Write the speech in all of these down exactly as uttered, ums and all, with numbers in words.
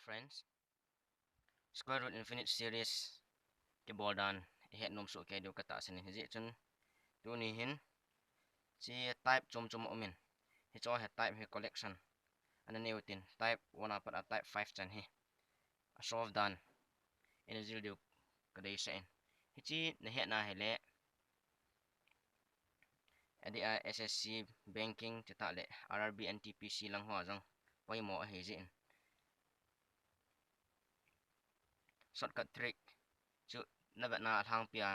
friends, square root infinite series kibol dan ihet nom soh kei diu katahsan in, hijeh chun tuni hin hiche type chom chom aumin, hiche hi type hi collection ana neiyu tin, type one apat a type five chan hi asolve dan ina jil diu kadeisah in, hiche nahetna hile adeh a S S C, banking, chutah le R R B, N T P C lang ho jong poimo ahi jeh in, shortcut trick chu navetna alhangpia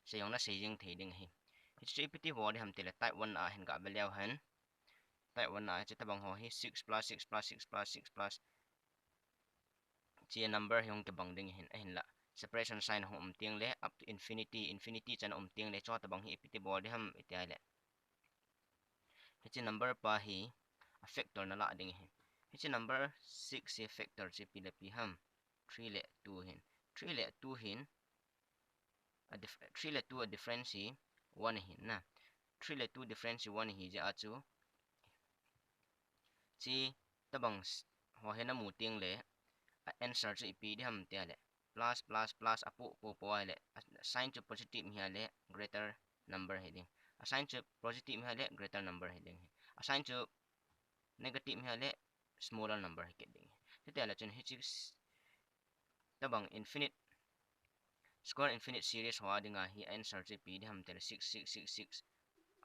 sei jong nasei jing thei ding ahi. Hichu ipi ti bol ding ham tile, type one a hin gave leu hen, type one a hiche tobang ho hi six plus six plus six plus six plus hiche number hi hung kibang ding ahin, ahinla separation sign hung um teng le up to infinity, infinity chan um teng le, chu tobang hi ipi ti bol ding ham iti le, hiche number pa hi a factor nalah ding ahi. Hiche number six hi factor chu ipi le ipi ham, three le two hin, three le two hin a dif-, three le two a difference hi one ahin na, three le two difference hi one ahi jeh a chu hiche tobang s-, ho hi namu teng le a answer chu ipi ding ham tia le, plus plus plus a po po po a le, a sign chu positive hi a le greater number hi ding, a sign chu positive hi a le greater number hi ding, a sign chu negative hi a le smaller number hi kit ding. Chuti le chun hiche s-, tobang infinite, square infinite series ho a dinga hi answer chu ipi ding ham tile, six six six six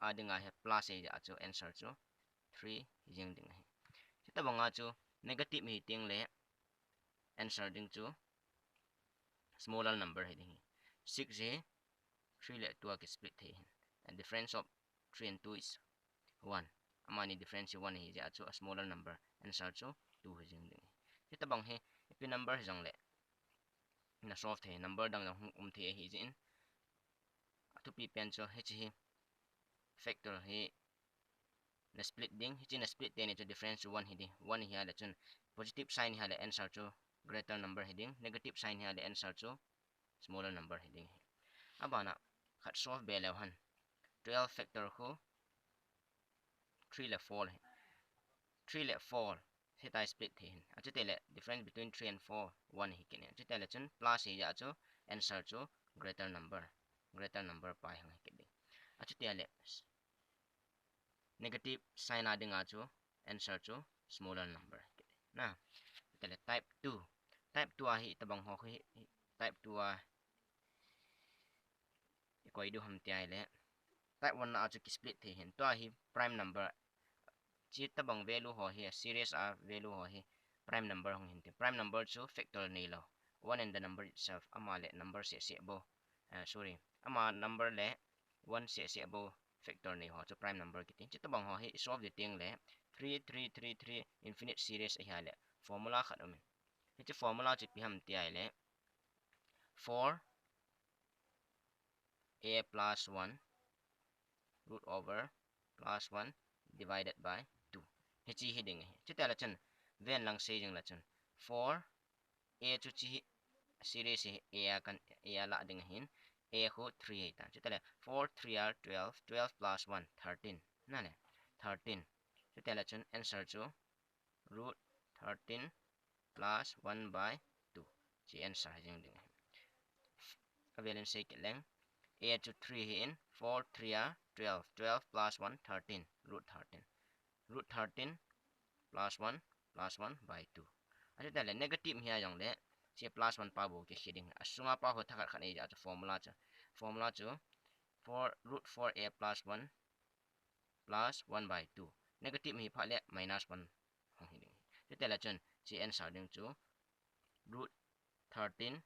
a dinga hi plus ahi jeh a chu answer chu three hi jing ding ahi. Hiche tobang a chu negative hi teng le answer ding chu smaller number hi ding ahi. Six hi three le two a kisplit thei ahin, and difference of three and two is one. Amani difference hi one ahi jeh a chu a smaller number, answer chu two hi jing ding ahi. Hiche tobang hi ipi number hi jong le na solve thei, number dang dang hung um thei ahi jeh in, athupi pen chu hiche hi factor hi na split ding, hiche na split teni chu difference chu one hi ding, one hi a le chun positive sign hi a le answer chu greater number hi ding, negative sign hi a le answer chu smaller number hi ding ahi. Abana khat solve be leu hen, twelve factor khu three le four hi, three le four hitia split thei ahin, achuti le difference between three and four one hi kit in, achuti le chun plus hi jeh a chu answer chu greater number, greater number pa hi hung hi kit ding, achuti le negative sign a dinga chu answer chu smaller number hi kit ding na. Achuti le type two, type two a hi tobang ho khu hi, hi type two a ikoi diu ham tia le, type one a chu kisplit thei ahin, tua hi prime number, hiche tobang value ho hi, series a value ho hi prime number hung hin tin, prime number chu factor neilou, one and the number itself, ama le number seh seh bou, eh, sorry, ama number le one seh seh bou factor nei ho chu prime number kiti. Hiche tobang ho hi i solve ding teng le three three three three infinite series ahi a le formula khat um in, hiche formula chu ipi ham tia le, four a plus one root over plus one divided by two. Hiche hi ding ahi. Chuti le chun ven lang sei jing le chun, four, a chu hiche hi series hi a a kan, a a lah ding ahin, a khu three ahi tan. Chuti le four three are twelve, twelve plus one thirteen. Na le, thirteen. Chuti le chun answer chu root thirteen plus one by two. Hiche answer hi jing ding ahi. Avel in sei kit leng, a chu three ahin, four three are twelve, twelve plus one thirteen, root thirteen. Root thirteen plus one plus one by two. Achuti le negative hi a jong le, hiche plus one pa bou kikhe ding. Asunga pa ho thakhat khat nei jeh a chu formula chu, formula chu four, root four a plus one plus one by two. Negative hi phat le minus one hung hi ding. Chuti le chun hiche answer ding chu root thirteen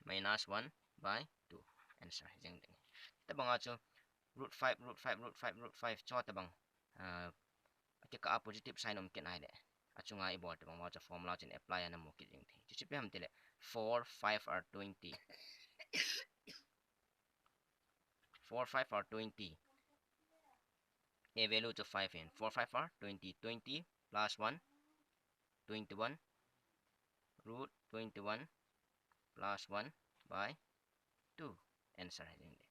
minus one by two answer hi jing ding. Tobang a chu root five, root five, root five, root five, chu tobang, ah, akikah a positive sign um kit a le, achunga ibol tobang ma chu formula chun apply ana mu kit jing thei. Chuche ipi ham tile, four five are twenty. Four five are twenty. A value chu five in. Four five are twenty. Twenty plus one, twenty-one. Root twenty-one plus one by two. Answer hi ding le.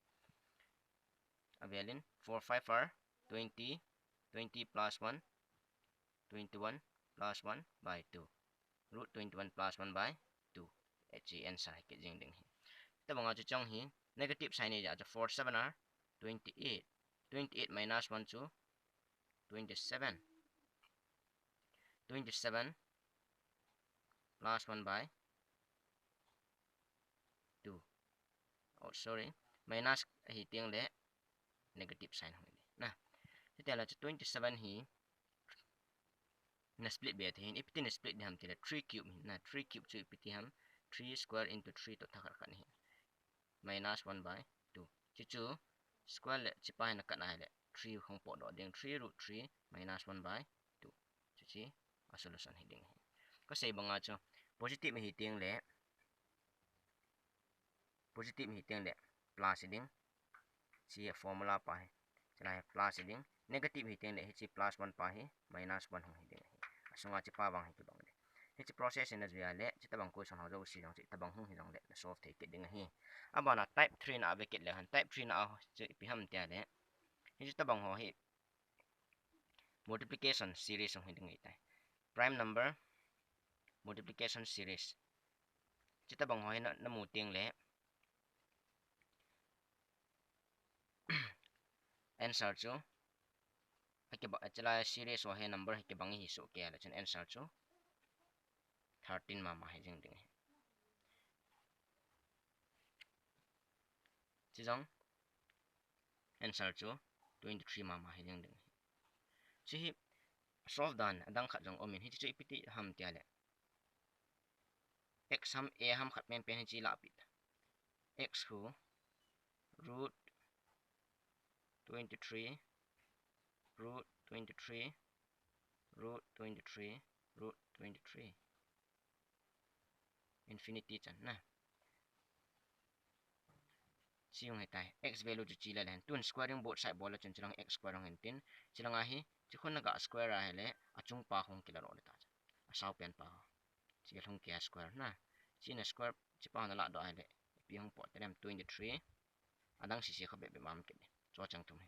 Avel in, four five are twenty. Twenty plus one, twenty-one plus one by two. root twenty-one plus one by two. Hiche answer hi kit jing ding ahi. Tobang a chu chung hi negative sign ahi jeh a chu four seven are twenty-eight. Twenty-eight minus one chu twenty-seven. Twenty-seven plus one by two. Oh, sorry. Minus ahi teng le negative sign hung hi. Na. Chuteng le chu twenty-seven hi na split be thei hin, ipi tin na split ding ham tile three cube hin. Na, three cube chu ipi ti ham, three square into three toh tha khat khat ahi. Minus one by two. Chuchu square le chupa hin na cut a ahile three hung potdoh ding, three root three minus one by two. Chuche a solution hi ding ahi. Kasei banga chu positive ahi teng le, positive ahi teng le plus hi ding. Hiche formula pa hi. Chulai hi plus hi ding. Negative ahi teng le hiche plus one pa hi minus one hung hi ding ahi. Asunga chupa vang hi kibang ding. Hiche process hi na jui a le, chutobang question ho jouse jong chu itobang hung hi jong le na solve thei kit ding ahi. Abana type three na a ve kit le hen, type three na a chu ipi ham tia le, hiche tobang ho hi multiplication series hung hi ding ahitai. Prime number multiplication series. Chutobang ho hi na, na mu teng le answer chu, akibang, chulai series ho hi number hi kibang hi soh kei a le chun answer chu thirteen mama hi jing ding ahi. Chujong answer chu twenty-three mama hi jing ding ahi. Chuhi solve dan adang khat jong um in, hiche chu ipi ti ham tia le, x ham, a ham khat penpen hiche lahpeh ta. X khu root twenty-three, root twenty-three, root twenty-three, root twenty-three. Infinity chan na. Hiche hung hitai, x value chu hiche le hen. Tun square ding both side bol le chun chulang x square hung hin tin. Chulanga hi, hiche khu na ga square a ahile, achung pa hung kila lou le ta. Asao pen pa ho. Hiche hung kia square na. Hiche na square, hiche pa na ladoh a ahile, ipi hung pot ta dem twenty-three. Adang sese kha bep bep mam kit. Chu chang thum hi.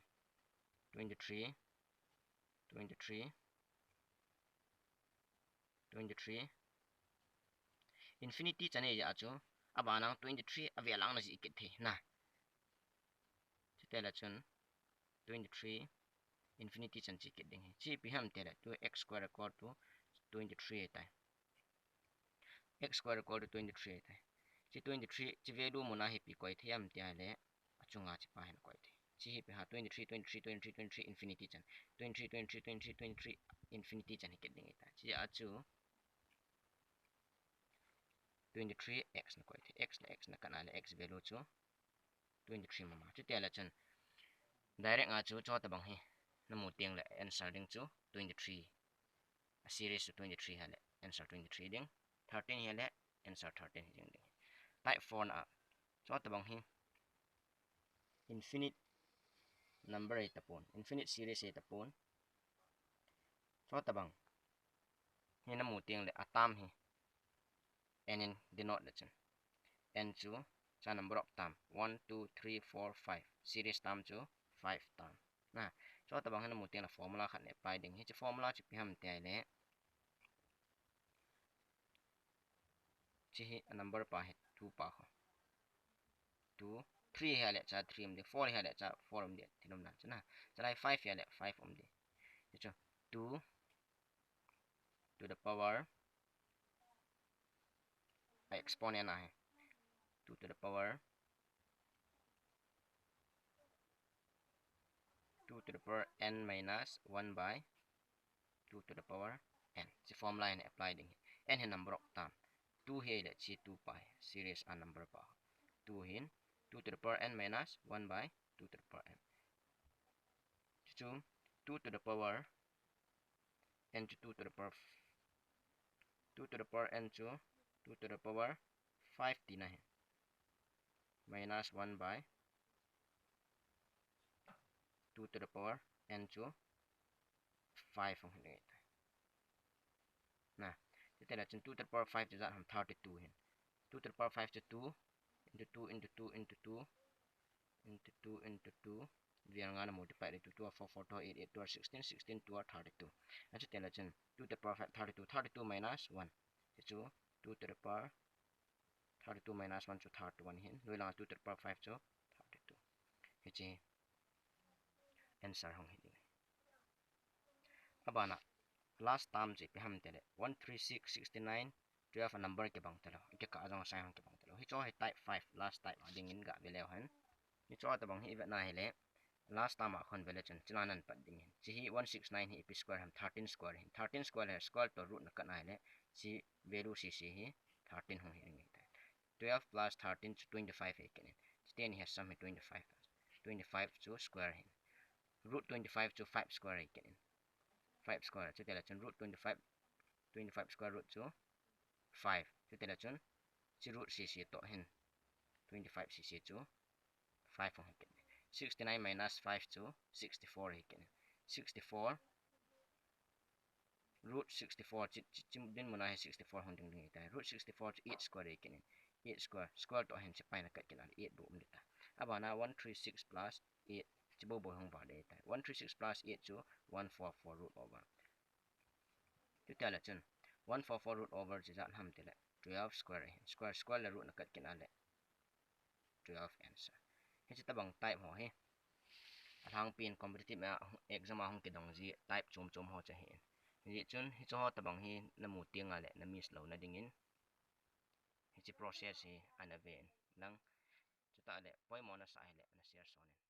Twenty-three, twenty-three, twenty-three. Infinity chan ahi jeh a chu, abana twenty-three avel lang na jih kit thei na. Chuteng le chun twenty-three infinity chan chi kit ding ahi. Hiche ipi ham tia le, two x square equal to twenty-three ahitai. X square equal to twenty-three ahitai. Hiche twenty-three, hiche value muna hi ipi koi thei ham tia le, achunga chupa hi na koi thei. Hiche hi ipi ham, twenty-three, twenty-three, twenty-three, twenty-three, infinity chan. Twenty-three, twenty-three, twenty-three, infinity chan hi kit ding ahitai. Hiche a chu twenty-three x na koi thei. X le x na cut a le x value chu twenty-three mama. Chuteng le chun direct a chu chutobang hi na mu teng le answer ding chu twenty-three. A series chu twenty-three ahile answer twenty-three ding. Thirteen ahile answer thirteen hi ding ding. Type four na a chutobang hi infinite number ahi tapon, infinite series ahi tapon. Chutobang hi na mu teng le a term hi n in denote le chun, n chu, cha number of term, one, two, three, four, five. Series term chu five term. Na, chutobang hi na mu teng le formula khat na apply ding. Hiche formula chu ipi ham tia le, hiche hi a number pa hi two pa ho. Two, three ahile cha three um ding, four ahile cha four um ding, ti nom nan chu na. Chulai five ahile five um ding. Hichu two to the power, a exponent ahi. Two to the power, two to the power n minus one by two to the power n. Hiche formula hi na apply ding. N hi number of term. Two ahile hiche two pa hi, series a number pa. Two hin, two to the power n minus one by two to the power n. Hichu two to the power n chu two to the power f-, two to the power n chu two to the power five tina ahi. Minus one by two to the power n chu five hung hi ding ahitai. Na, chuteng le chun two to the power five chu ijat ham, thirty-two hin. Two to the power five chu two into two into two into two into two into two. Vel nga na multiply le two, two a four, four two a eight, eight two a sixteen, sixteen two a thirty-two. Achuteng le chun two to the power five, thirty-two, thirty-two minus one. Hichu two to the power thirty-two minus one chu thirty-one hin. Lui langa two to the power five chu thirty-two. Hichi answer hung hi ding. Abana last term chu ipi ham tile one three six, sixty-nine, twelve a number kibang talou. Ikikah jong sign hung kibang talou. Hicho hi type five, last type a dingin gah ve leu hen. Hicho tabang hi ivet na hile last term a khon ve le chun chuna nan pat ding hin. Chi hi one six nine hi ipi square ham, thirteen square hin. Thirteen square le square to root na kat na hile chi value sese hi thirteen hung hi ding tai. Twelve plus thirteen chu twenty-five hi kit in. Chuteng hi sum hi twenty-five. Twenty-five chu square hin. Root twenty-five chu five square hi kit in. Five square. Chutile chun root twenty-five, twenty-five square root chu five. Chutile chun chi root sese to hin twenty-five sese chu five hung hi kit in. Sixty-nine minus five chu sixty-four hi kit in. Sixty-four, root sixty-four, chi, chi, chi dinmun a hi sixty-four hung ding ding tai. Root sixty-four chu eight square hi kit in. Eight square, square to hin chi pai na kat kit na eight bou um ding tai. Abana one three six plus eight, chi bou bou hung va ding tai. One three six plus eight chu one four four root over. Chutile chun one four four root over chi ijat ham tile twelve square hin. Square, square le root na kat kit na le twelve answer. Hichi tabang type ho hi alhangpin competitive a exam a hung kidong ji type chom chom ho chu ahin. Hijeh chun hicho ho tabang hi namu teng le na miss lou na dingin hichi process hi ana ve in lang. Chutah le poimo nasah hile na share son in.